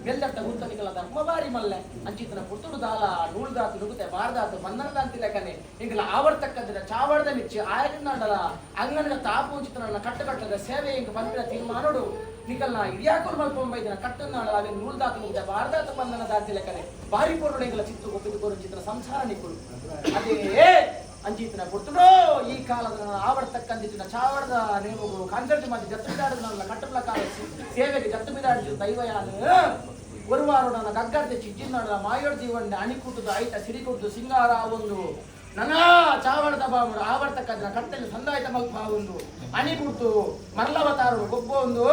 ನೆಲ್ದರ್ತ ಗುರ್ತನಿಕಲ ಧರ್ಮ ಬಾರಿ ಮಲ್ಲೆ ಅಂಚಿತನ ಪುರ್ತುಡು ದಾಲ ನೂಲ್ದಾತು ನುಗುತೆ ಬಾರ್ದಾತು ಬಂಧನದಾಂತಿ ಲೆಕ್ಕನೆ ಇಂಕಲ ಆವರ್ತಕ್ಕಂದಿನ ಚಾವಡದ ಮಿಚ್ಚಿ ಆಯನಾಡಲ ಅಂಗನದ ತಾಪೂಂಚಿತನ ಕಟ್ಟುಕಟ್ಟದ ಸೇವೆ ಇಂಕ ಪನ್ಪಿನ ತೀರ್ಮಾನೋಡು ನಿಕಲ್ನ ಹಿರಿಯಾಕುಲು ಮಲ್ಪೊಂಬೈದಿನ ಕಟ್ಟುನಾಡಲ ಅವೆ ನೂಲ್ದಾತು ನುಗುತೆ ಬಾರ್ದಾತು ಬಂಧನ ದಾಂತಿ ಲೆಕ್ಕನೆ ಬಾರಿ ಪೊರುಡು ಇಂಕಲ ಚಿತ್ತು ಗೊಪ್ಪಿದು ಕೊರುಂಚಿತನ ಸಂಸಾರ ನಿಕ್ಕುಲು ಅದೇ ಅಂಚಿತನ ಪುರ್ತುಡು ಈ ಕಾಲದ ಆವರ್ತಕ್ಕಂದಿತ್ತಿನ ಚಾವಡದ ನೇಮಗು ಕಾಂಚರ್ಜಿ ಮಾತಿ ಜತ್ತು ಬಿದಾಡದ ನನ್ನ ಕಟ್ಟುಲ ಕಾಲ ಸೇವೆಗೆ ಜತ್ತು ಬಿದಾಡಿದ ದೈವಯಾನ ಒರುವಾರು ನನ್ನ ಗಗ್ಗರ್ದೆ ಚಿಜ್ಜಿನಾಡ ಮಾಯೋಡ್ ಜೀವನ ಅಣಿಕುಟ್ಟುದು ಐತ ಸಿರಿಕುಟ್ಟು ಸಿಂಗಾರ ಒಂದು ನನ್ನ ಚಾವಡದ ಬಾಮುಡು ಆವರ್ತಕ್ಕಂದಿನ ಕಟ್ಟಲ್ಲಿ ಸಂದಾಯ್ತ ಮಲ್ಪ ಒಂದು ಅಣಿಕುಟ್ಟು ಮರಲವತಾರಡು ಗೊಬ್ಬ ಒಂದು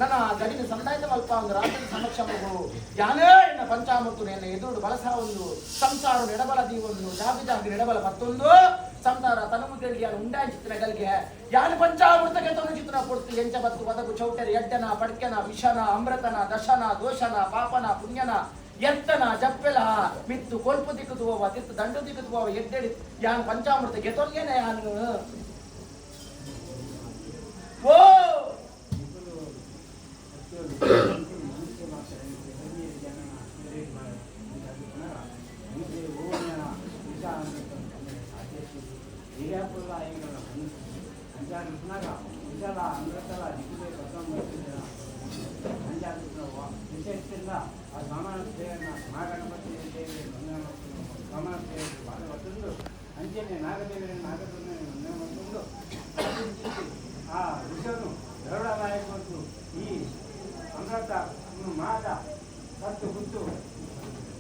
ನನ್ನ ಗಡಿನ ಸಂದಾಯ್ತ ಮಲ್ಪ ಒಂದು ರಾತ್ರಿ ಸಮಕ್ಷಮಗು ಯಾನೇ ಎನ್ನ ಪಂಚಾಮೃತು ಎನ್ನ ಎದುರು ಬಳಸ ಒಂದು ಸಂಸಾರ ಎಡಬಲ ದೀವೊಂದು ಜಾಬಿ ಜಾಬಿ ಎಡಬಲ ಮತ್ತೊಂದು ಸಂಸಾರ ತನಗು ತಿಳಿಯಾನು ಉಂಡಾಯಿ ಚಿತ್ರ ಗಲ್ಗೆ ಯಾನು ಪಂಚಾಮೃತಕ್ಕೆ ತನು ಚಿತ್ರ ಪೊರ್ತು ಎಂಚ ಬತ್ತು ಬದಕು ಚೌಟರಿ ಎಡ್ಡನ ಪಡ್ಕೆನ ವಿಷನ ಅಮೃತನ ದಶನ ದೋಷನ ಪಾಪನ ಪುಣ್ಯನ ಎತ್ತನ ಜಪ್ಪೆಲ ಮಿತ್ತು ಕೊಲ್ಪು ದಿಕ್ಕುದುವ ತಿತ್ತು ದಂಡು ದಿಕ್ಕುದುವ ಎಡ್ಡೆಡಿ ಯಾನು ಪಂಚಾಮೃತ ಗೆತೊನ್ಗೆನೆ ಯಾನು ಓ ಅಂಚನೆ ನಾಗದೇವರ ನಾಗದೇವರ ಮತ್ತೊಂದು ಆ ವಿಷನು ಗರುಡ ನಾಯಕ ಮತ್ತು ಈ ಅಮೃತ ಮಾತ ಸತ್ತು ಹುಟ್ಟು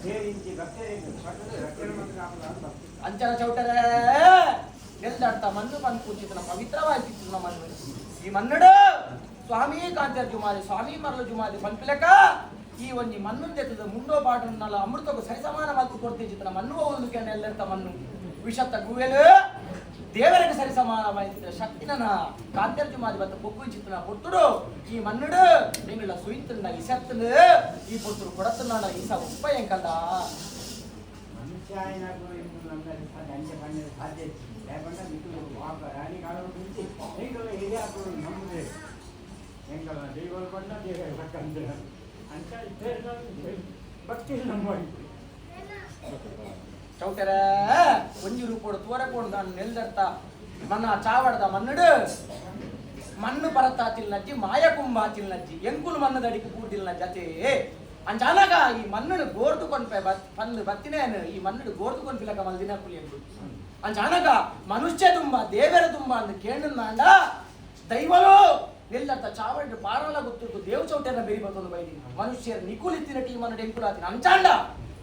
ಸೇರಿಂಚಿ ಭಕ್ತರಿಗೆ ಪಟ್ಟದ ರಕ್ಷಣೆ ಮತ್ತು ಕಾಪುಲ ಅಂತ. ಅಂಚನ ಚೌಟರೇ ನೆಲ್ದಾಡ್ತಾ ಮಣ್ಣು ಬಂದು ಪೂಜಿತನ ಪವಿತ್ರವಾಗಿ ಮಣ್ಣು ಈ ಮನ್ನಡು ಸ್ವಾಮಿ ಕಾಂತರ್ ಜುಮಾದಿ ಸ್ವಾಮಿ ಮರಳು ಜುಮಾದಿ ಪನ್ಪಿಲಕ ಈ ಒಂಜಿ ಮಣ್ಣು ಮುಂಡೋ ಪಾಟನ್ನಲ ಅಮೃತకు ಸರಿಸಮಾನ ಮಲ್ತು ಕೊಡ್ತಿಜಿತನ ಮಣ್ಣು ಒಂದು ಕೆಂಡ ಎಲ್ಲೆರ್ತ ಮಣ್ಣು ವಿಷತ್ತ ಗುವೆಲು ದೇವರಿಗೆ ಸರಿಸಮಾನವಾಯಿತ ಶಕ್ತಿನ ಕಾಂತರ್ ಜುಮಾದಿ ಬತ್ತ ಪೊಕ್ಕು ಚಿತ್ತನ ಪೊರ್ತುಡು ಈ ಮನ್ನುಡು ನಿಂಗಳ ಸುಯಿತುಂಡ ಇಸತ್ತನು ಈ ಪೊರ್ತುಡು ಕೊಡತುಂಡ ಈಸ ಉಪ್ಪ ಎಂಕಲ್ಲ. ಮನುಷ್ಯ అయినప్పుడు ఇప్పుడు అందరి అంచె పని సాధ్య లేకుండా మీకు ఒక రాణి కాలం నుంచి ఎంకల ಹಿರಿಯప్పుడు నమ్ముదే ఎంకల దేవుడు పడిన దేవుడు పక్కన అంటే భక్తి నమ్మండి. ಚೌಟರ ಒಂಜಿ ರೂಪೋಡು ತೋರೆ ಪೋಡು ದಾನು ನೆಲ್ದರ್ತ ಮನ್ನ ಚಾವಡದ ಮನ್ನುಡು ಮಣ್ಣು ಪರತಾತಿಲ್ನಜ್ಜಿ ಮಾಯ ಕುಂಬಾತಿಲ್ನಜ್ಜಿ ಎಂಕುಲು ಮಣ್ಣದಡಿಗೆ ಕೂಟಿಲ್ನಜ್ಜಿ ಅತೆ ಅಂಚಾನಗ ಈ ಮಣ್ಣುಡು ಗೋರ್ದು ಕೊನ್ಪೆ ಪಂದು ಬತ್ತಿನೇನು ಈ ಮಣ್ಣುಡು ಗೋರ್ದು ಕೊನ್ಪಿಲಕ ಮಲ್ದಿನ ಕುಲಿ ಎಂಕು ಅಂಚಾನಗ ಮನುಷ್ಯ ತುಂಬ ದೇವರ ತುಂಬ ಅಂದ್ ಕೇಂದ್ರ ದೈವಲು ನೆಲ್ಲತ್ತ ಚಾವಡಿ ಪಾರಾಲ ಗೊತ್ತಿತ್ತು ದೇವ್ ಚೌಟೆನ ಬೇರಿ ಬತ್ತೊಂದು ಬೈದಿ ಮನುಷ್ಯರ ನಿಕುಲಿತ್ತಿನ ಟೀ ಮಣ್ಣು ಎಂಕುಲಾತಿನ ಅಂಚಾಂಡ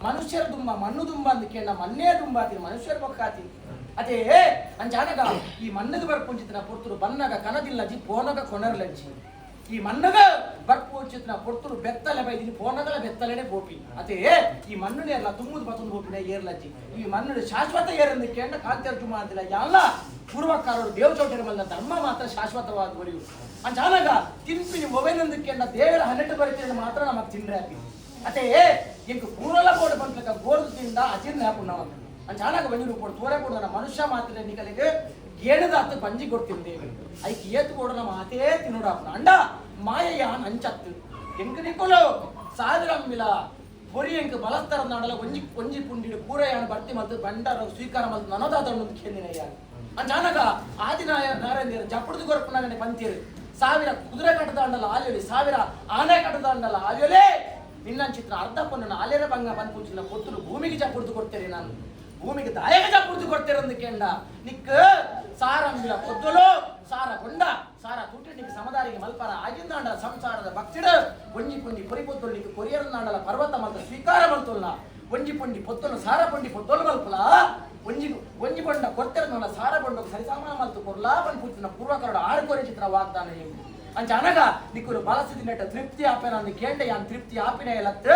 ಮನುಷ್ಯರ ತುಂಬ ಮಣ್ಣು ತುಂಬ ಅಂದ್ ಕೇಂಡ ಮಣ್ಣೇ ತುಂಬಾತಿನ ಮನುಷ್ಯರ ಬೊಕ್ಕಾತಿ ಅದೇ ಅಂಚಾನಗ ಈ ಮಣ್ಣದ ಬರ್ಪುಂಚಿತನ ಪೊರ್ತುರು ಬನ್ನಗ ಕನದಿಲ್ಲಜಿ ಪೋನಗ ಕೊನರ್ಲಜ್ಜಿ ಈ ಮಣ್ಣಗ ಬರ್ಪುಂಚಿತನ ಪೊರ್ತುರು ಬೆತ್ತಲೆ ಬೈದಿನಿ ಪೋನಗಲ ಬೆತ್ತಲೆನೆ ಬೋಪಿ ಅದೇ ಈ ಮಣ್ಣು ನೇರ್ಲ ತುಂಬುದು ಬತ್ತೊಂದು ಬೋಪಿನ ಏರ್ಲಜ್ಜಿ ಈ ಮಣ್ಣು ಶಾಶ್ವತ ಏರಂದು ಕೇಂಡ ಕಾಂತ್ಯರ್ಜುಮ ಅಂತಿಲ್ಲ ಎಲ್ಲ ಪೂರ್ವಕಾರರು ದೇವ್ ಚೌಟರ ಮಲ್ಲ ಧರ್ಮ ಮಾತ್ರ ಶಾಶ್ವತವಾದ ಬರೆಯು ಅಂಚಾನಗ ತಿನ್ಪಿನಿ ಮೊಬೈಲ್ ಕೇಂಡ ದೇವರ ಹನ್ನೆರಡು ಬರಿತೀನಿ ಮಾತ್ರ ನಮಗ್ ತಿಂದ್ರೆ ಹಾಕಿ ಅದೇ ಇಂಕ ಪೂರಲ ಬೋರ್ಡ್ ಬಂದ್ಲಕ ಗೋರ್ದು ತಿಂದ ಅಜೀರ್ಣ ಹಾಪುಣ್ಣವಂತ ಅಂಚಾನಗ ಬಂದಿರು ರೂಪೋಡು ತೋರೆ ಕೊಡು ಮನುಷ್ಯ ಮಾತ್ರ ನಿಕಲಿಗೆ ಗೇಣದಾತು ಬಂಜಿ ಕೊಡ್ತೀನಿ ದೇವರು ಐಕ್ ಏತು ಕೊಡು ನಮ್ಮ ಆತೇ ತಿನ್ನುಡಾಪುನ ಅಂಡ ಮಾಯಯಾನ್ ಅಂಚತ್ತು ಎಂಕ್ ನಿಕ್ಕುಲು ಸಾವಿರಂಬಿಲ ಪೊರಿ ಎಂಕ್ ಬಲಸ್ತರ ನಾಡಲ ಒಂಜಿ ಒಂಜಿ ಪುಂಡಿಡು ಪೂರಯಾನ ಭರ್ತಿ ಮಲ್ತು ಬಂಡಾರ ಸ್ವೀಕಾರ ಮಲ್ತು ನನದಾತಣ್ಣು ಕೇಂದಿನಯ್ಯ ಅಂಚಾನಗ ಆದಿನಾಯ ನಾರಾಯಣ ಜಪ್ಪುಡ್ದು ಕೊರಪುನಾಗನೆ ಪಂತೀರು ಸಾವಿರ ಕುದುರೆ ಕಟ್ಟದಾಂಡಲ ಆಲ್ಯಲಿ ಸಾವಿರ ಆನೆ ಕಟ್ಟದಾಂಡಲ ಆಲ್ಯಲೇ ನಿನ್ನಂಚಿತ್ರ ಅರ್ಧ ಪೊನ್ನನ್ನು ಆಲ್ಯರ ಬಂಗ ಪನ್ಪುಂಚಿನ ಪೊತ್ತುಲು ಭೂಮಿಗೆ ಜಪ್ಪುಡ್ದು ಕೊಡ್ತೇನೆ ನಾನು ಭೂಮಿಗೆ ದಾಯಕ ಜಪ್ಪುಡ್ದು ಕೊಡ್ತೇರಂದು ಕೇಂಡ ನಿಕ್ ಸಾರಂಬಿಲ ಪೊದ್ದುಲು ಸಾರ ಕೊಂಡ ಸಾರ ತುಟಿ ನಿಕ್ ಸಮದಾರಿಗೆ ಮಲ್ಪರ ಆಗಿಂದಾಂಡ ಸಂಸಾರದ ಭಕ್ತಿಡು ಒಂಜಿ ಪುಂಡಿ ಪೊರಿ ಪೊತ್ತುಲು ನಿಕ್ ಕೊರಿಯರಂದಾಂಡಲ ಪರ್ವತ ಮಲ್ತ ಸ್ವೀಕಾರ ಮಲ್ತುಲ್ಲ ಒಂಜಿ ಪುಂಡಿ ಪೊತ್ತಲು ಸಾರ ಪುಂಡಿ ಪೊತ್ತಲು ಮಲ್ಪಲ ಒಂಜಿ ಒಂಜಿ ಬೊಂಡ ಕೊರ್ತೆರನಲ್ಲ ಸಾರ ಬೊಂಡ ಸರಿಸಮಾನ ಮಲ್ತು ಕೊರ್ಲಾ ಪನ್ಪುಚಿನ ಪೂರ್ವಕರಡು ಆರು ಕೊರೆ ಚಿತ್ರ ವಾಗ್ದಾನ ಎಂಬು ಅಂಚ ಅನಗ ನಿಕ್ಕುರು ಬಲಸಿದಿನೆಟ್ಟ ತೃಪ್ತಿ ಆಪೇನ ಅಂದು ಕೇಂಡ ಯಾನ್ ತೃಪ್ತಿ ಆಪಿನ ಲತ್ತು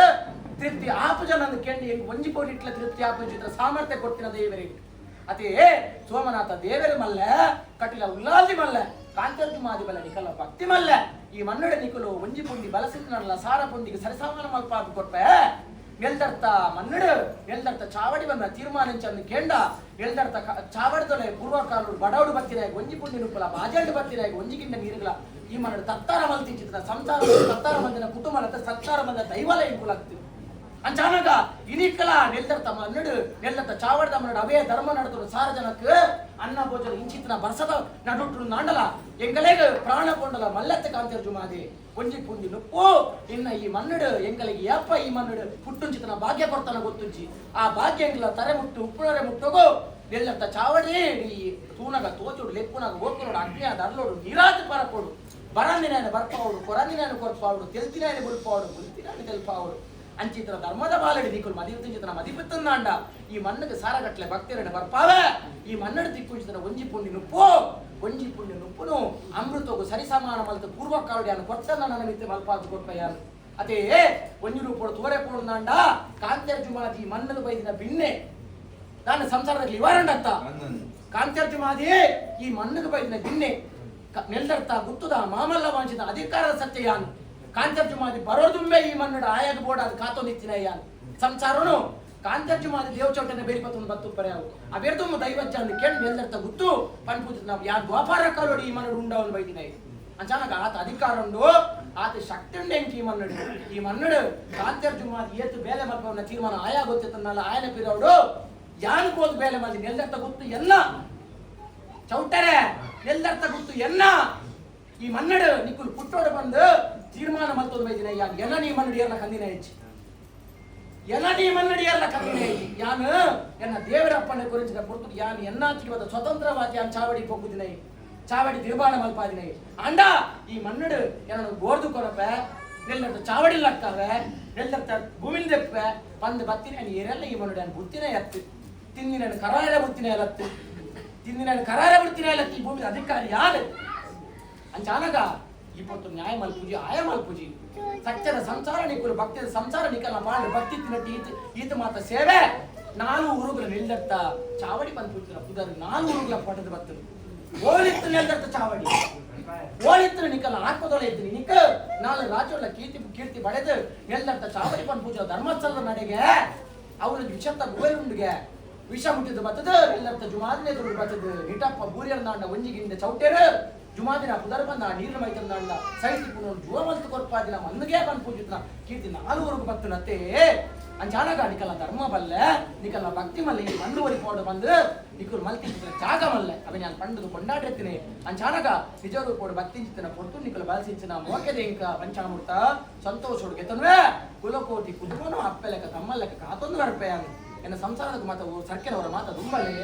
ತೃಪ್ತಿ ಆಪು ಜನ ಅಂದು ಕೇಂಡ ಎಂಗ್ ಒಂಜಿ ಕೋಟಿ ಇಟ್ಲ ತೃಪ್ತಿ ಆಪು ಚಿತ್ರ ಸಾಮರ್ಥ್ಯ ಕೊಡ್ತಿನ ದೇವರಿಗೆ ಅದೇ ಸೋಮನಾಥ ದೇವರ ಮಲ್ಲೆ ಕಟಿಲ ಉಲ್ಲಾದಿ ಮಲ್ಲೆ ಕಾಂತರ್ಜು ಮಾದಿ ಬಲ್ಲ ನಿಕಲ ಭಕ್ತಿ ಮಲ್ಲೆ ಈ ಮನ್ನಡ ನಿಕುಲು ಒಂಜಿ ಪುಂಡಿ ಬಲಸಿದ್ನಲ್ಲ ಸಾರ ಪುಂಡಿಗೆ ಸರಿಸಮಾನ ಮಲ್ಪಾದು ಕೊಟ್ಟೆ ನೆಲ್ದರ್ತ ಮನ್ನಡು ನೆಲ್ದರ್ತ ಚಾವಡಿ ಬಂದ ತೀರ್ಮಾನಿಂಚಂದು ಕೇಂಡ ನೆಲ್ದರ್ತ ಚಾವಡಿದೊಲೆ ಪೂರ್ವಕಾಲುಡು ಬಡವಡು ಬತ್ತಿರಾಗ ಒಂಜಿ ಪುಂಡಿ ನುಪ್ಪಲ ಬಾಜಲ್ಡು ಬತ್ತಿರಾಗ ಒಂಜಿ ಗಿಂಡ ನೀರುಗಳ ಈ ಮನ್ನಡು ತತ್ತಾರ ಮಲ್ತಿಂಚಿತ್ತಿನ ಸಂಸಾರ ತತ್ತಾರ ಮಂದಿನ ಕುಟುಂಬ ಸತ್ತಾರ ಮಂದ ದೈವಲ ಇಂಕುಲಾಗ್ತಿವಿ ಅಂಚಾನಗ ಇನಿಕಲ ನೆಲ್ಲರ್ತ ಮನ್ನಡು ನೆಲ್ಲರ್ತ ಚಾವಡ್ದ ಮನ್ನಡು ಅವೇ ಧರ್ಮ ನಡತರು ಸಾರ ಜನಕ್ಕೆ ಅನ್ನ ಭೋಜನ ಇಂಚಿತ್ತಿನ ಬರ್ಸದ ನಡುಟ್ಟು ನಾಂಡಲ ಎಂಗಲೇಗ ಪ್ರಾಣ ಕೊಂಡಲ ಮಲ್ಲತ್ತ ಕಾಂತಿಯರ್ ಜುಮಾದಿ ಒಂಜಿ ಪುಂಡಿ ನುಪ್ಪು ಇನ್ನ ಈ ಮನ್ನಡು ಎಂಗಲಿಗೆ ಏಪ ಈ ಮನ್ನಡು ಪುಟ್ಟುಂಚಿತನ ಭಾಗ್ಯ ಕೊಡ್ತಾನ ಗೊತ್ತುಂಚಿ ಆ ಭಾಗ್ಯ ಎಂಗಲ ತರೆ ಮುಟ್ಟು ಉಪ್ಪುನರೆ ಮುಟ್ಟೋಗು ನೆಲ್ಲರ್ತ ಚಾವಡಿ ಈ ತೂನಗ ತೋಚುಡು ಲೆಪ್ಪುನಗ ಓಕುನೋಡು ಅಗ್ನಿಯಾದ ಅರ್ಲೋಡು ನೀರಾದ ಪರಪೋಡು ಬರಂದಿನಾಯನ ಬರ್ಪಾవుಡು ಕೊರಂದಿನಾಯನ ಕೊರ್ಪಾవుಡು ತೆಲ್ತಿನಾಯನ ಬುಲ್ಪಾవుಡು ಬುಲ್ತಿನಾಯನ ತೆಲ್ಪಾవుಡು ಅಂಚಿತ್ರ ಧರ್ಮದ ಬಾಲಡಿ ದಿಕ್ಕುಲು ಮದಿಯುತ್ತಿಂಚಿತನ ಮದಿಪುತ್ತಂದಾಂಡ ಈ ಮಣ್ಣಗೆ ಸಾರಗಟ್ಲೆ ಭಕ್ತರನ್ನ ಬರ್ಪಾವೆ ಈ ಮನ್ನಡು ದಿಕ್ಕುಂಚಿತನ ಒಂಜಿ ಪುಂಡಿ ನುಪ್ಪು ಒಂಜಿ ಪುಂಡಿ ನುಪ್ಪುನು ಅಮೃತಗು ಸರಿಸಮಾನ ಮಲ್ತ ಪೂರ್ವಕಾಲಡಿ ಅನ್ನು ಕೊರ್ತನ ನನ್ನ ಮಿತ್ತೆ ಮಲ್ಪಾದು ಕೊಟ್ಟಯ್ಯಾನು ಅದೇ ಒಂಜಿ ರೂಪೋಡು ತೋರೆ ಪೋಡುಂದಾಂಡ ಕಾಂತೇರ್ ಜುಮಾದಿ ಈ ಮಣ್ಣದು ಬೈದಿನ ಬಿನ್ನೆ ನಾನು ಸಂಸಾರದಲ್ಲಿ ಇವಾರಂಡತ್ತ ಕಾಂತೇರ್ ಜುಮಾದಿ ಈ ಮಣ್ಣಗೆ ಬೈದಿನ ಬಿನ್ನೆ ನೆಲ್ದರ್ತ ಗುತ್ತುದ ಮಾಮಲ್ಲ ವಾಂಚಿದ ಅಧಿಕಾರದ ಸತ್ಯ ಯಾನು ಕಾಂತರ್ಜುಮಾದಿ ಬರೋದುಂಬೆ ಈ ಮನ್ನಡ ಆಯಾಗ ಬೋರ್ಡ್ ಅದು ಕಾತೊಂದಿತ್ತಿನ ಯಾನ್ ಸಂಸಾರನು ಕಾಂತರ್ಜುಮಾದಿ ದೇವಚೌಟನೆ ಬೇರಿಪತ್ತೊಂದು ಬತ್ತು ಪರ್ಯಾವು ಅಬೇರ್ದುಮ್ಮ ದೈವಜ್ಜ ಅಂದ್ ಕೇಳಿ ನೆಲ್ದರ್ತ ಗುತ್ತು ಪನ್ಪೂಜ ನಾವು ಯಾ ದ್ವಾಪಾರ ಕಾಲೋಡಿ ಈ ಮನ್ನಡು ಉಂಡವನ್ ಬೈದಿನ ಅಂಚಾನಗ ಆತ ಅಧಿಕಾರ ಉಂಡು ಆತ ಶಕ್ತಿ ಉಂಡು ಎಂಕ್ ಈ ಮನ್ನಡು ಈ ಮನ್ನಡು ಕಾಂತರ್ಜುಮಾದಿ ಏತು ಬೇಲೆ ಮಲ್ಪವನ ತೀರ್ಮಾನ ಆಯಾ ಗೊತ್ತಿತ್ತನ್ನಲ್ಲ ಆಯನ ಪಿರವಡು ಯಾನ್ ಕೋದು ಬೇಲೆ ಮಲ್ದಿ ನೆಲ್ದರ್ತ ಗುತ್ತು ಎಲ್ಲ ಚೌಟರೆ ನೆಲ್ದರ್ತ ಗುತ್ತು ಎನ್ನ ಈ ಮನ್ನಡು ನಿಕ್ಕುಲು ಪುಟ್ಟೋಡು ಬಂದು ತೀರ್ಮಾನ ಮಲ್ತೊಂದು ಬೈದಿನ ಯಾನ್ ಎನ್ನ ನೀ ಮನ್ನಡಿ ಎನ್ನ ಕಂದಿನ ಹೆಚ್ಚು ಎನ್ನ ನೀ ಮನ್ನಡಿ ಎನ್ನ ಕಂದಿನ ಹೆಚ್ಚು ಯಾನು ಎನ್ನ ದೇವರಪ್ಪನ ಕುರಿಚಿದ ಪುರ್ತು ಯಾನ್ ಎನ್ನಾತಿಗೆ ಬದ ಸ್ವತಂತ್ರವಾದಿ ಯಾನ್ ಚಾವಡಿ ಪೊಗ್ಗುದಿನೈ ಚಾವಡಿ ತೀರ್ಮಾನ ಮಲ್ಪಾದಿನೈ ಅಂಡ ಈ ಮನ್ನಡು ಎನ್ನನು ಗೋರ್ದು ಕೊರಪೆ ನೆಲ್ಲರ್ತ ಚಾವಡಿ ಲಕ್ಕವೆ ನೆಲ್ಲರ್ತ ಭೂಮಿನ ದೆಪ್ಪೆ ಪಂದು ಬತ್ತಿನ ಏರೆಲ್ಲ ಈ ಮನ್ನಡು ಯಾನ್ ಬುತ್ತಿನ ಎತ್ತು ತಿಂದಿನ ಕರಾರ ಬುತ್ತಿನ ಎಲತ್ತು ತಿಂದಿನ ಕರಾರ ಬುತ್ತಿನ ಎಲತ್ತು ಈ ಭೂಮಿದ ಅಧಿಕಾರಿ ಯಾರು ಅಂಚಾನಗ ಈ ನ್ಯಾಯ ಮಲ್ಪುಜಿ ಆಯ ಮಲ್ಪುಜಿ ಸತ್ಯದ ಸಂಸಾರ ನಿಕ್ಕುಲು ಭಕ್ತಿದ ಸಂಸಾರ ನಿಕ್ಕಲ್ಲ ಪಾಂಡ ಭಕ್ತಿ ತಿನ್ನಟ್ಟಿ ಈತ ಈತ ಮಾತ ಸೇವೆ ನಾಲು ಉರುಗುಲ ನಿಲ್ದರ್ತ ಚಾವಡಿ ಬಂದು ಪೂಜಿನ ಪುದರ್ ನಾಲು ಉರುಗುಲ ಪಟದ ಬತ್ತನು ಓಲಿತ್ತು ನಿಲ್ದರ್ತ ಚಾವಡಿ ಓಲಿತ್ತು ನಿಕ್ಕಲ್ಲ ಆತ್ಮದೊಳೆ ಇತ್ತು ನಿಕ್ಕ ನಾಲು ರಾಜೋಳ ಕೀರ್ತಿ ಕೀರ್ತಿ ಬಡೆದು ನಿಲ್ದರ್ತ ಚಾವಡಿ ಬಂದು ಪೂಜೆ ಧರ್ಮಸ್ಥಳದ ನಡೆಗೆ ಅವನ ವಿಷತ್ತ ಗೋಲಿ ಉಂಡುಗೆ ವಿಷ ಮುಟ್ಟಿದ್ದು ಬತ್ತದ ನಿಲ್ಲರ್ತ ಜುಮಾದಿನ ಎದುರು ಬತ್ತದ ನಿಟಪ್ಪ ಬೂರಿಯರ್ ನಾಂಡ ಒಂಜಿಗಿಂದ ಚೌಟೇರು ಜುಮಾದಿನ ಪುದರ್ ಬಂದ ನೀರಿನ ಮೈತಂದಾಂಡ ಸೈತಿ ಪುನರ್ ಜುವ ಮಲ್ತು ಕೊರ್ಪಾದಿನ ಮನ್ನುಗೆ ಬಂದು ಪೂಜಿತ್ನ ಕೀರ್ತಿ ನಾಲ್ವರೆಗೂ ಬತ್ತನತ್ತೆ ಅಂಚಾನಗ ನಿಕಲ ಧರ್ಮ ಬಲ್ಲೆ ನಿಕಲ ಭಕ್ತಿ ಮಲ್ಲೆ ಈ ಮಣ್ಣು ಒರಿ ಪೋಡು ಬಂದು ನಿಕುಲ್ ಮಲ್ತಿ ಜಾಗ ಮಲ್ಲೆ ಅವೆ ನಾನು ಪಂಡದು ಕೊಂಡಾಡಿರ್ತೀನಿ ಅಂಚಾನಗ ನಿಜ ರೂಪೋಡು ಭಕ್ತಿ ಚಿತ್ತನ ಪೊರ್ತು ನಿಕುಲ ಬಲಸಿಂಚಿನ ಮೋಕೆದ ಇಂಕ ಪಂಚಾಮೃತ ಸಂತೋಷೋಡು ಗೆತನ್ವೇ ಕುಲಕೋಟಿ ಕುಟುಂಬನು ಅಪ್ಪೆಲೆಕ್ಕ ತಮ್ಮಲೆಕ್ಕ ಕಾತೊಂದು ಬರ್ಪೆಯಾನು ಎನ್ನ ಸಂಸಾರದ ಮಾತ ಸರ್ಕೆನವರ ಮಾತ ದುಂಬಲೆ.